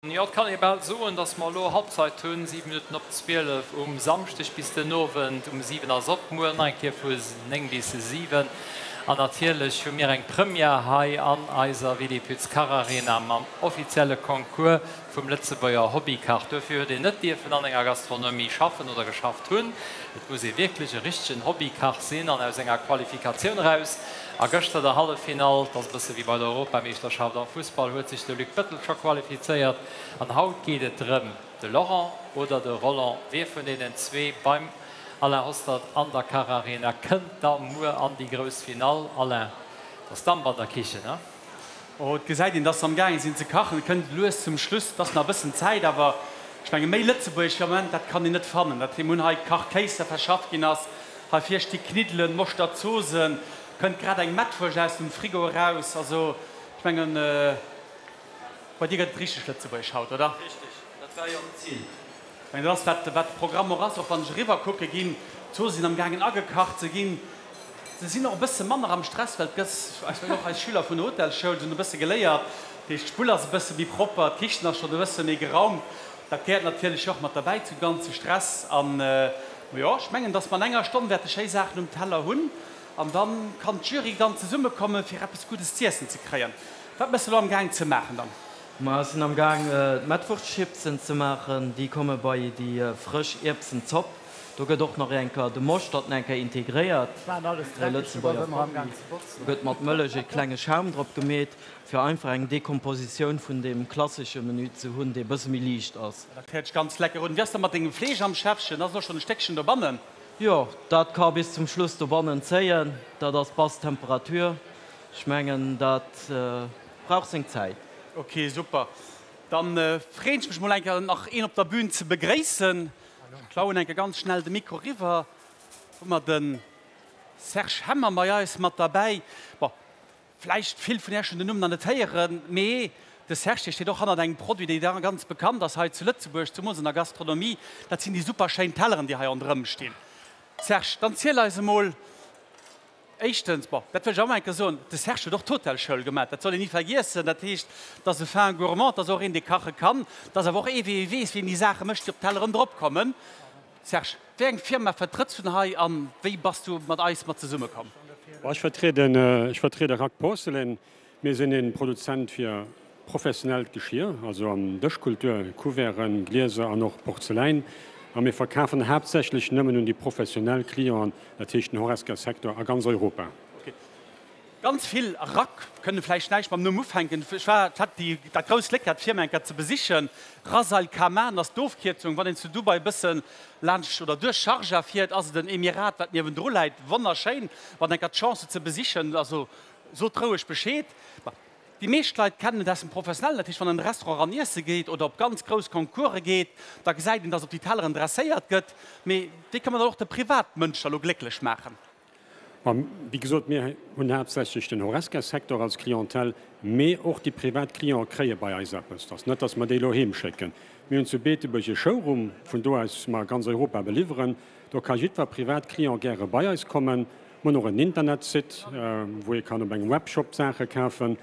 Jo, et kann ee bal soen, datt mer elo Halbzeit hunn, 7 Minutten op 12 um Samschdeg bis den Owend um 7 ass op, muer nach eng Kéier vu 9 bis 7. An natierlech hu mir eng Première hei an eiser Willy Pütz Kacharena mam offizielle Concours vum Lëtzebuerger Hobbykach. Duerfir huet een net dierfen an enger Gastronomie schaffen oder geschafft hunn. Et muss ee wierklech e richtegen Hobbykach sinn an aus enger Qualifikatioun eraus. A gëschter der Halleffinall, 't ass e bësse wéi bei der Europameeschterschaft am Fussball, huet sech de Luc Bettel scho qualifizéiert. An haut geet et drëm, de Laurent oder de Roland, wie vun deenen zwee beim Alain Hostert an der Kacharena kënnt da muer an déi grouss Finall. Alain, 't ass Damp an der Kichen, he? Oh, et gesäit een, dass se am gaange sinn ze kachen. Et kënnt lues zum Schluss. Et ass nach e bëssen Zäit, awer ech menge méi Lëtzebuergesch am Moment, dat kann een net fannen. Dat mir hunn hei Kachkéis, dat verschafft ginn ass. Hei vir sti Kniddelen, Moschterzosen, kënnt grad eng Mettwurscht aus dem Frigo eraus. Also ech mengen, bei dir gëtt et richteg lëtzebuergesch haut, oder? Richteg, dat war jo och d'Zil. Ech mengen, dat ass wat wat de Programm och ass. Och wann ech eriwwer kucke ginn, d'Zose sinn am gaangen agekacht ze ginn. Se sinn och e bësse manner am Stress, well d'gëss, ech mengen och eis Schüler vun der Hotelschoul, se hunn e bësse geléiert. Dat heescht, d'Spull ass e bësse méi propper, d'Kichen ass schonn e bësse méi geraumt. Dat gehéiert natierlech och mat derbäi zum ganze Stress. An, jo, ech mengen, dass mer an enger Stonn wäerte schéi Saachen um Teller hunn. An da kann d'Jury dann zesummekommen, fir eppes Guddes z'iessen ze kréien. Wat mëss de elo am Gaang ze maachen dann? Mer sinn am Gaang d'Mettwurschtchipsen ze maachen. Déi komme bei déi frësch Ierbsenzopp. Do gëtt och nach enker de Moschtert nach enker integréiert, Lëtzebuerger Produit. Do gëtt mat Mëllech e klenge Schaum drop gemeet, fir einfach eng Dekompositioun vun deem klassesche Menü ze hunn, dee bësse méi liicht ass. Dat héiert sech ganz lecker un. Wéi ass dat mat dengem Fleesch am Schäffchen? Ass elo schonn e Stéckchen dobannen? Jo, dat ka bis zum Schluss dobannen zéien. Dat ass basse Temperatur. Ech mengen, dat brauch seng Zäit. Ok, super. Dann freen ech mech mol eng Kéier nach een op der Bühn ze begréissen. Ech klauen eng Kéier ganz schnell de Mikro riwwer. Hu mer de Serge Hemmer bei eis mat derbäi. Bon, vläicht vill vun Iech hunn den Numm nach net héieren, mee de Serge, dee steet och hannert engem Produit, dee ganz bekannt ass hei zu Lëtzebuerg, zemools an der Gastronomie. Dat sinn déi super schéin Telleren, déi hei ronderëm stinn. Serge, dann ziel eis emol, Éischtens, bon, dat wëll ech och eng Kéier soen, de Serge huet och d'Hotelschoul gemaach, dat soll een ni vergiessen. Dat heescht, dat ass e fin gourmand, dat ass och een, dee kache kann, dat ass awer och ee, wee weess, wéi een déi Saache mécht, déi op d'Telleren dropkommen. Serge, wéi eng Firma vertrëtts du hei a wéi bass du mat eis mat zesummekomm? Bon, ech vertrieden, ech vertriede Rack Porcelain. Mir sinn ee Produzent fir professionellt Geschir, also an Dëschkultur, Couverten, Glieser an och Porzeläin. A mir verkafen haaptsächlech nëmmen un déi professionell Clienten, dat heescht den Horesca-Secteur a ganz Europa. Ok. Ganz vill Rack kënne vläicht näischt mam Numm ufänken. Ech war, ech hat déi, dat grousst Gléck, dat Firma eng Kéier ze besichen. Ras Al Khaimah ass d'Ofkierzung. Wann een zu Dubai e bësse laanscht oder duerch Sharjah fiert, ass et en Emirat, wat niewendru läit. Wonnerschéin, wann eng Kéier d'Chance hutt ze besichen. Also Sot roueg Bescheed. Ma déi meescht Leit kennen et aus dem Professionellen, dat heescht, wann een an e Restaurant eran iesse geet oder op ganz grouss Concourse geet, da gesäit een, dass op déi Telleren dresséiert gëtt. Mee wéi ka man dann och de Privatmënsch da lo glécklech maachen? Ma wéi gesot, mir hunn haaptsächlech den Horesca-Secteur als Clientèle, mee och déi privat Cliente kréie bei eis eppes. Et ass net, dass mer déi elo heem schécken. Mir hunn zu Beetebuerg e Showroom, vun do aus mer ganz Europa beliwweren. Do ka jiddwer privat Client gäre bei eis kommen. Mir hunn och en Internetsite, wou ee kann op engem Webshop Saache kafen.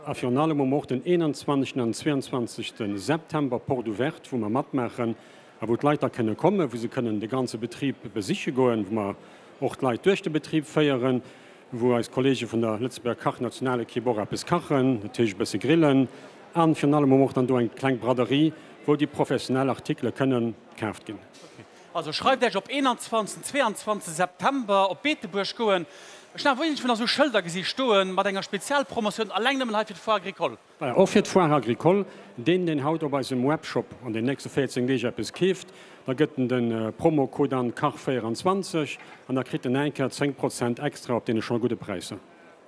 A virun allem hu mer och den 21. an 22. September Porte ouverte, wou mer matmaachen a wou d'Leit da kënne kommen, wou se kënnen de ganze Betrib besiche goen, wou mer och d'Leit duerch de Betrib féieren, wou eis Kollege vun der Lëtzebuerger Kachnationalekipp och eppes kachen, dat heescht e bësse grillen. A virun allem hu mer och dann do eng kleng Braderie, wou déi professionell Artikele kënnen kaaft ginn. Also schreift Äech op 21, 22 September op Beetebuerg goen. Ech hunn awer iergendwou nach esou Schëlder gesi stoen mat enger Spezialpromotioun alleng nëmmen hei fir d'Foire Agricole. Voilà, och fir d'Foire Agricole. Deen, deen haut op eisem Webshop an den nächste 14 Deeg eppes keeft, da gëtt en de Promocode an, Kach24, an da kritt en eng Kéier 10 Prozent extra op deene scho gudde Präisser.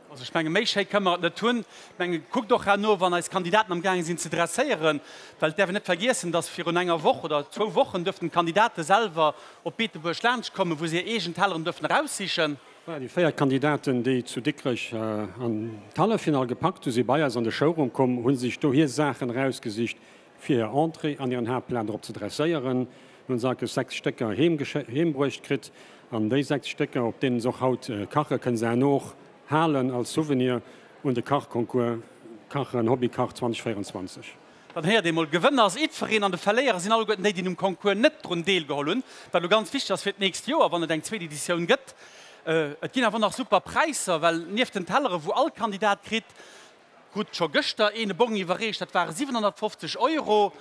Also ech menge méi schéi kënne mer et net hunn. Ech menge kuckt och herno, wann eis Kandidaten am gaange sinn ze dresséieren, well et däerf een net vergiessen, datt virun enger Woch oder zwou Wochen duerften d'Kandidate selwer op Beetebuerg laanscht kommen, wou se hir eegen Telleren duerften eraussichen. Voilà, déi 4 Kandidaten, déi zu Dikrech an d'Halleffinall gepackt hu, si bei eis an de Showroom komm, hu sech do hir Saachen erausgesicht, fir hir Entrée an hiren Haaptplat drop ze dresséieren. Hunn se eigentlech 6 Stécker heem heem bruecht kritt an déi 6 Stécker, op deenen se och haut kachen, kënne se herno och halen als Souvenir un de Kachconcours Kachen, Hobbykach 2024. Dann héiert ee mol, Gewënner ass jiddwereen an de Verléierer sinn alleguerten déi, déi um Concours net drun deelgeholl hunn, wat elo ganz wichteg ass fir d'nächst Joer, wann et eng zweet Editioun gëtt. Et ginn awer och nach super Präisser, well nieft den Tellere wou all Kandidat kritt, krut scho gëschter een e Bong iwwerreecht, dat ware 750 Euro.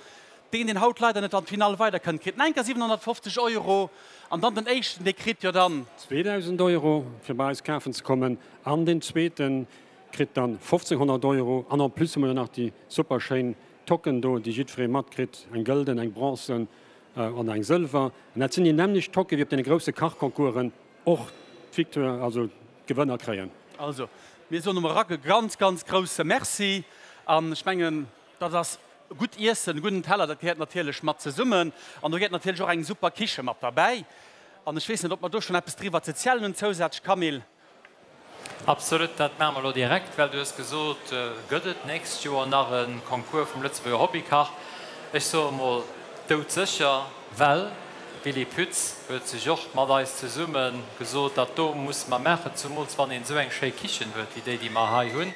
Deen, deen haut leider net an d'Finall weiderkënnt, kritt nach eng Kéier 750 Euro an dann den éischten, dee kritt jo dann. 2.000 Euro, fir bei eis kafen ze kommen an deen zweeten kritt dann 1.500 Euro an en plus hu mer jo nach déi super schéin Tocken do, déi jiddweree matkritt, eng gëlden, eng bronzen an eng sëlwer. An dat sinn déi nämmlecht Tocke wéi op deene grousse Kachconcoursen och d'Victoire, also d'Gewënner kréien. Also, mir soen dem Rack e ganz, ganz grousse Merci an ech mengen, dat ass gutt Iessen, e gudden Teller, dat gehéiert natierlech mat zesummen an do gehéiert natierlech och eng super Kiche mat derbäi. An ech weess net, ob mer do schonn eppes driwwer ze zielen hunn zousätzlech, Camille. Absolut, dat maache mer elo direkt, well du hues gesot, gëtt et d'nächst Joer nach e Concours vum Lëtzebuerger Hobbykach? Ech soe mol doudsécher, well Willy Pütz huet sech och mat eis zesumme gesot, dat do musse mer maachen, zumools wann een esou eng schéi Kichen huet wéi déi, déi mer hei hunn.